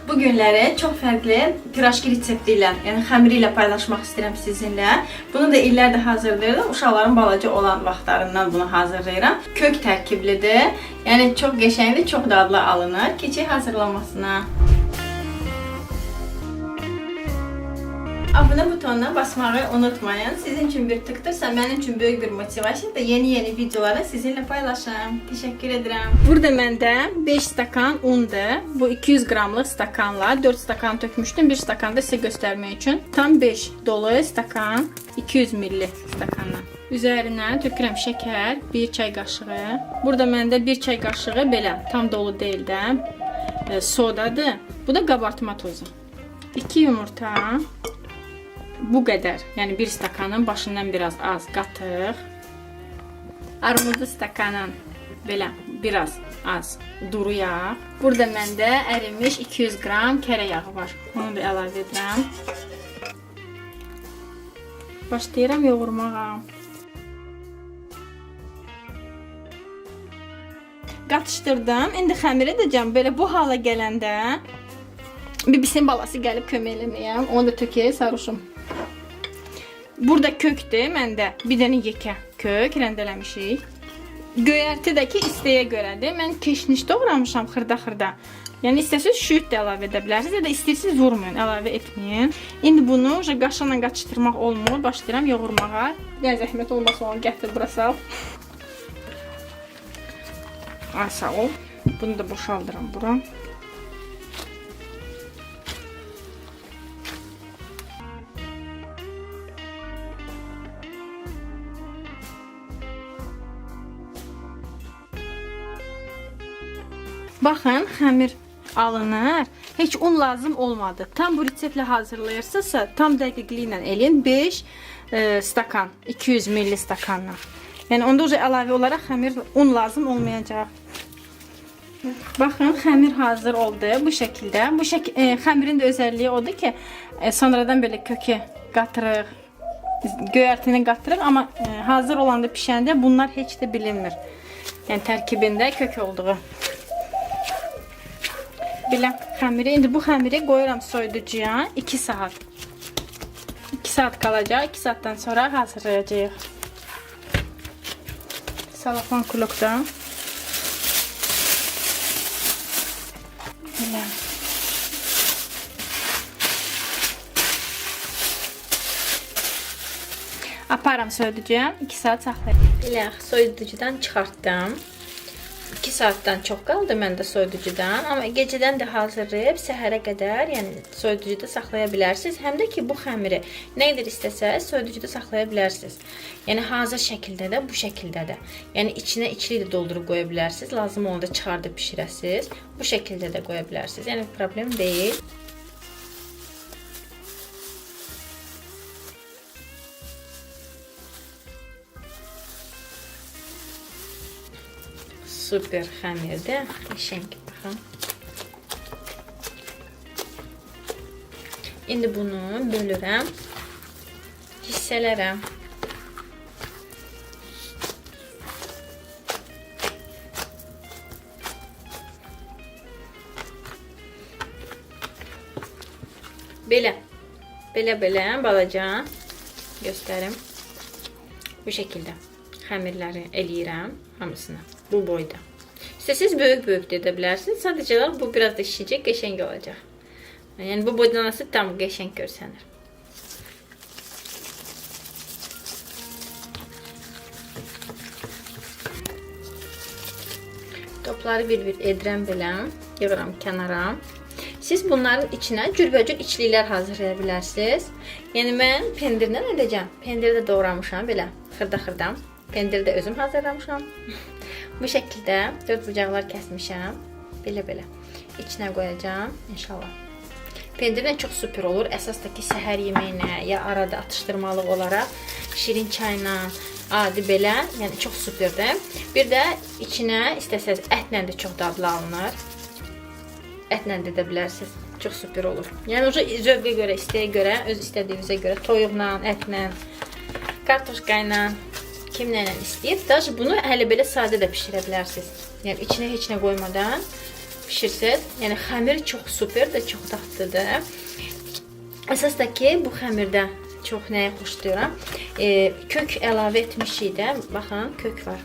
Bu günləri çox fərqli pirajki resepti ilə, yəni xəmiri ilə paylaşmaq istəyirəm sizinlə. Bunu da illərdir hazırlayıram. Uşaqların balaca olan vaxtlarından bunu hazırlayıram. Kök tərkiblidir. Yəni çox qəşəngdir, çox dadlı alınır. Keçək hazırlanmasına. Abunə butonuna basmağı unutmayın. Sizin üçün bir tıktırsa, mənim üçün böyük bir motivasiyadır. Yeni-yeni videoları sizinlə paylaşım. Təşəkkür edirəm. Burada məndə 5 stakan undur. Bu 200 qramlıq stakanla 4 stakan tökmüşdüm. 1 stakan da sizə göstərmək üçün. Tam 5 dolu stakan, 200 milli stakanla. Üzərinə tökürəm şəkər, 1 çay qaşığı. Burada məndə 1 çay qaşığı belə tam dolu deyil də. Sodadır. Bu da qabartma tozu. 2 yumurta. Bu qədər. Yəni bir stakanın başından biraz az qatıq. Armudu stakanın belə biraz az duru yağ. Burada məndə ərimiş 200 qram kərə yağı var. Onu da əlavə edirəm. Başlayıram yoğurmağa. Qatışdırdım. İndi xəmir edəcəm. Belə bu hala gələndə bibisinin balası gəlib kömək eləməyə. Onu da tökək sarışım. Burada kökdür məndə. Bir dənə yekə kök rəndələmişik. Göyərti də ki istəyə görədir. Mən keşniş doğramışam xırda-xırda. Yəni istəsəniz şüyüd də əlavə edə bilərsiniz ya da istəyirsiniz vurmayın, əlavə etməyin. İndi bunu qaşıqla qatışdırmaq olmur. Başlayıram yoğurmağa. Yəni zəhmət olmasa onu gətir bura sal. Ay sağ ol. Bunu da boşaldıram bura. Baxın, xəmir alınır. Heç un lazım olmadı. Tam bu reseptlə hazırlayırsınızsa, tam dəqiqliklə eləyin. 5 stakan, 200 milli stakanla. Yəni onda uca əlavə olaraq xəmir un lazım olmayacaq. Baxın, xəmir hazır oldu bu şəkildə. Bu xəmirin də özəlliyi odur ki, sonradan belə kökü qatırıq, göyərtini qatırıq, amma hazır olanda pişəndə bunlar heç də bilinmir. Yəni tərkibində kök olduğu. Belə xəmiri. İndi bu xəmiri qoyuram soyuducuya 2 saat. 2 saat qalacaq. 2 saatdan sonra hazırlayacağıq. Salafan kulokda. Belə. Aparam soyuducuya. 2 saat saxlayıram. Belə soyuducudan çıxartdım. 2 saatdan çox qaldı məndə soyuducudan, amma gecədən də hazırlayıb səhərə qədər, yəni soyuducuda saxlaya bilərsiniz. Həm də ki bu xəmiri nə qədər istəsəz soyuducuda saxlaya bilərsiniz. Yəni hazır şəkildə də, bu şəkildə də. Yəni içinə içli də doldurub qoya bilərsiniz. Lazım olanda çıxardıb bişirəsiniz. Bu şəkildə də qoya bilərsiniz. Yəni problem deyil. Super xəmirdir. Qəşəng, baxın. İndi bunu bölürəm hissələrə. Belə. Belə-belə balaca göstərim. Bu şəkildə xəmirləri eləyirəm hamısını bu boyda. İstəsəniz böyük-böyük də edə bilərsiniz. Sadəcə bu biraz da şişəcək, qəşəng olacaq. Yəni bu boydan olsa tam qəşəng görsənir. Topları bir-bir edirəm belə, yığıram kənara. Siz bunların içinə cürbəcür içliklər hazırlaya bilərsiniz. Yəni mən pendirlə edəcəm. Pendiri də doğramışam belə xırda-xırda. Pendiri də özüm hazırlamışam. Bu şəkildə dörd bucaqlar kəsmişəm. Belə-belə. İçinə qoyacağam inşallah. Pendirlə çox super olur. Əsas da ki, səhər yeməyinə ya arada atışdırmalıq olaraq şirin çayla, adi belə, yəni çox superdir. Bir də içinə istəsəz ətlə də çox dadlı alınır. Ətlə də edə bilərsiniz. Çox super olur. Yəni uca zövqə görə, istəyə görə, öz istədiyinizə görə toyuqla, ətlə, kartoşka ilə, kim nə ilə istəyir. Daha bunu hələ belə sadə də bişirə bilərsiniz. Yəni içinə heç nə qoymadan Pişirsəz, yəni xəmir çox superdir, çox dadlıdır. Əsas da ki, bu xəmirdə çox nəyi xoşlayıram. Kök əlavə etmişik də. Baxın, kök var.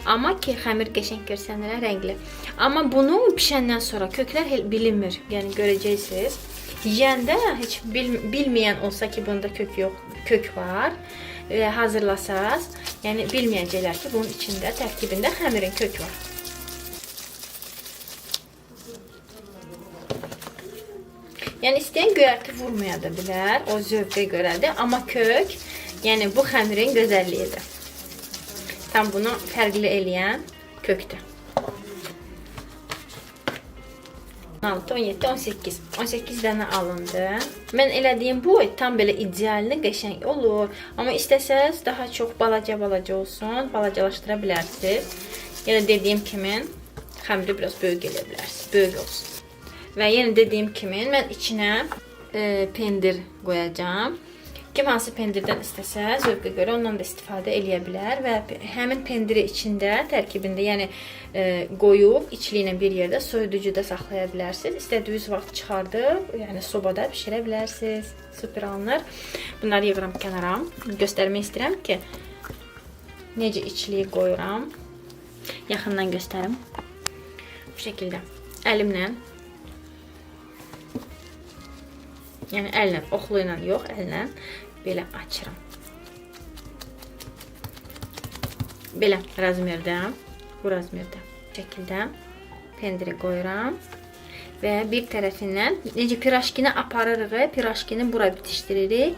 Amma ki, xəmir qəşəng görsənir, rəngli. Amma bunu pişəndən sonra köklər bilinmir. Yəni görəcəksiniz. Yeyəndə heç bilməyən olsa ki, bunda kök yox, kök var və hazırlasaz, yəni bilməyəcəklər ki, bunun içində, tərkibində xəmirin kök var. Yəni istəyən göyərti vurmaya da bilər, o zövqə görədir. Amma kök, yəni bu xəmirin gözəlliyidir. Tam bunu fərqli eləyən kökdür. 16, 17, 18. 18 dənə alındı. Mən elədiyim bu tam belə idealini qəşəng olur. Amma istəsəz daha çox balaca-balaca olsun, balacalaşdıra bilərsiniz. Ya da dediyim kimi xəmiri biraz böyük eləyə bilərsiniz. Böyük olsun. Və yenə dediyim kimi mən içinə pendir qoyacağam. Kim hansı pendirdən istəsə, zövqə görə ondan da istifadə eləyə bilər və həmin pendiri içində, tərkibində, yəni qoyub içli ilə bir yerdə soyuducuda saxlaya bilərsiniz. İstədiyiniz vaxt çıxardıb, yəni sobada bişirə bilərsiniz. Super alınır. Bunları yığıram kənara. Göstərmək istəyirəm ki, necə içliyi qoyuram. Yaxından göstərim. Bu şəkildə əlimlə, yəni əllə, oxlu ilə yox, əllə belə açıram. Belə razmerdə, bu razmerdə şəkildə pendiri qoyuram və bir tərəfindən necə piraşkini aparırıq, piraşkini bura bitişdiririk.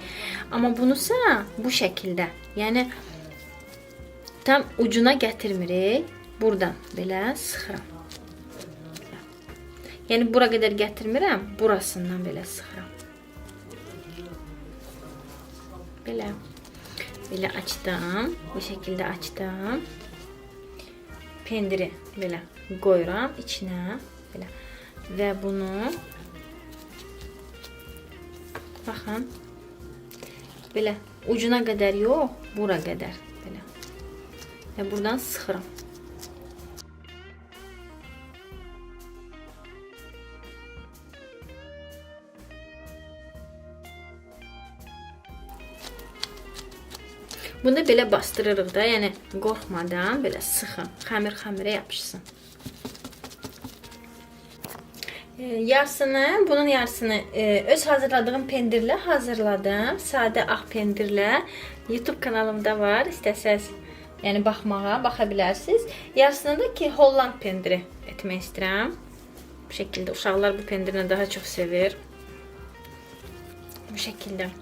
Amma bunusa bu şəkildə, yəni tam ucuna gətirmirik. Buradan belə sıxıram. Yəni bura qədər gətirmirəm, burasından belə sıxıram. Belə. Belə açdım. Bu şəkildə açdım. Pendiri belə qoyuram içinə. Belə. Və bunu baxın. Belə ucuna qədər yox, bura qədər belə. Və buradan sıxıram. Bunu belə bastırırıq da, yəni qorxmadan belə sıxın. Xəmir xəmirə yapışsın. Yarısını, bunun yarısını öz hazırladığım pendirlə hazırladım. Sadə ağ pendirlə. YouTube kanalımda var. İstəsəz, yəni baxmağa, baxa bilərsiniz. Yarısını da ki, Holland pendiri etmək istəyirəm. Bu şəkildə uşaqlar bu pendirlə daha çox sevir. Bu şəkildə.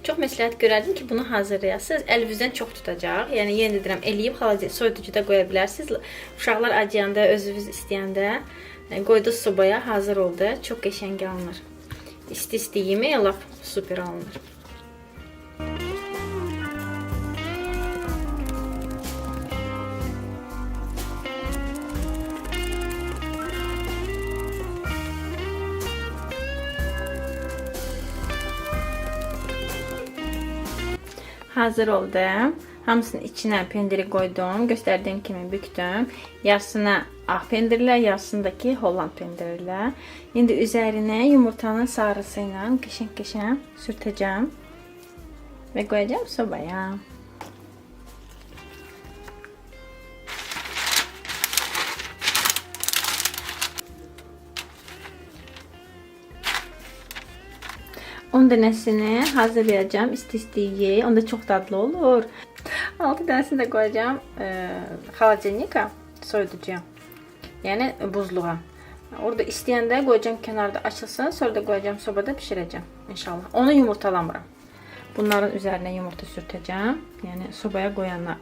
Çox məsləhət görərdim ki, bunu hazırlayasınız. Əlinizdən çox tutacaq. Yəni yenə deyirəm, eləyib soyuducuda qoya bilərsiniz. Uşaqlar acıyanda, özünüz istəyəndə qoydunuz sobaya, hazır oldu. Çox qəşəng alınır. İsti-isti yemək lap super alınır. Hazır oldu. Hamısının içinə pendiri qoydum. Göstərdiyim kimi bükdüm. Yarısına ağ pendirlə, yarısındakı Holland pendirlə. İndi üzərinə yumurtanın sarısı ilə qəşəng-qəşəng sürtəcəm və qoyacağım sobaya. On dənəsini hazırlayacağım. İsti-isti ye. Onda çox dadlı olur. 6 dənəsini də qoyacağım xaladenika, soyuducuya. Yəni buzluğa. Orada istəyəndə qoyacağım kənarda açılsın. Sonra da qoyacağım sobada bişirəcəm inşallah. Onu yumurtalamıram. Bunların üzərinə yumurta sürtəcəm. Yəni sobaya qoyanlar.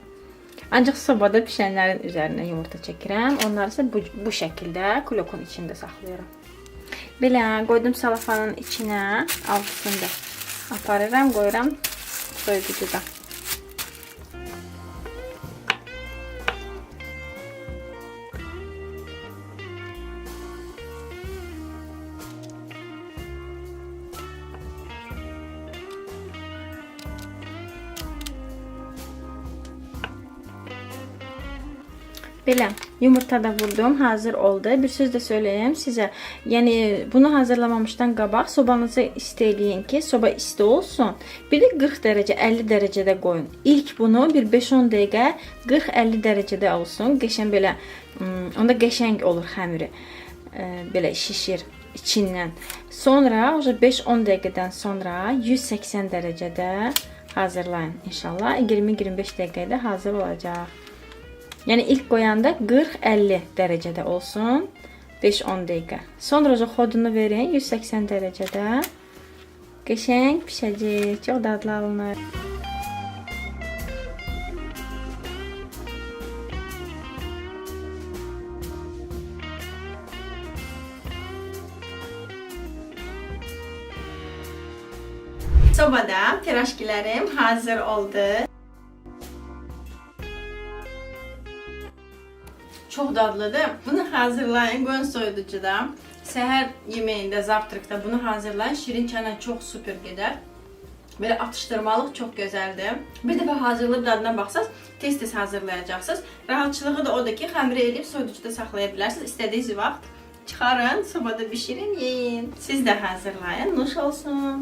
Ancaq sobada pişənlərin üzərinə yumurta çəkirəm. Onları isə bu şəkildə klokun içində saxlayıram. Belə qoydum salafanın içinə, altısını da aparıram, qoyuram soyuducuda. Belə. Yumurta da vurdum, hazır oldu. Bir söz də söyləyim sizə. Yəni bunu hazırlamamışdan qabaq sobanızı isti eləyin ki, soba isti olsun. Bir də 40 dərəcə, 50 dərəcədə qoyun. İlk bunu bir 5-10 dəqiqə 40-50 dərəcədə olsun. Qəşəng belə, onda qəşəng olur xəmiri. Belə şişir içindən. Sonra уже 5-10 dəqiqədən sonra 180 dərəcədə hazırlayın inşallah. 20-25 dəqiqədə hazır olacaq. Yəni ilk qoyanda 40-50 dərəcədə olsun. 5-10 dəqiqə. Sonra уже xodunu verin 180 dərəcədə. Qəşəng bişəcək. Çox dadlı alınır. Sobada piraşkilərim hazır oldu. Çox dadlıdır. Bunu hazırlayın, qoyun soyuducuda. Səhər yeməyində, zavtrakda bunu hazırlayın. Şirin çayla çox super gedər. Belə atışdırmalıq çox gözəldir. Bir dəfə hazırlayıb dadına baxsaz, tez-tez hazırlayacaqsınız. Rahatçılığı da odur ki, xəmiri eləyib soyuducuda saxlaya bilərsiniz. İstədiyiniz vaxt çıxarın, sobada bişirin, yeyin. Siz də hazırlayın. Nuş olsun.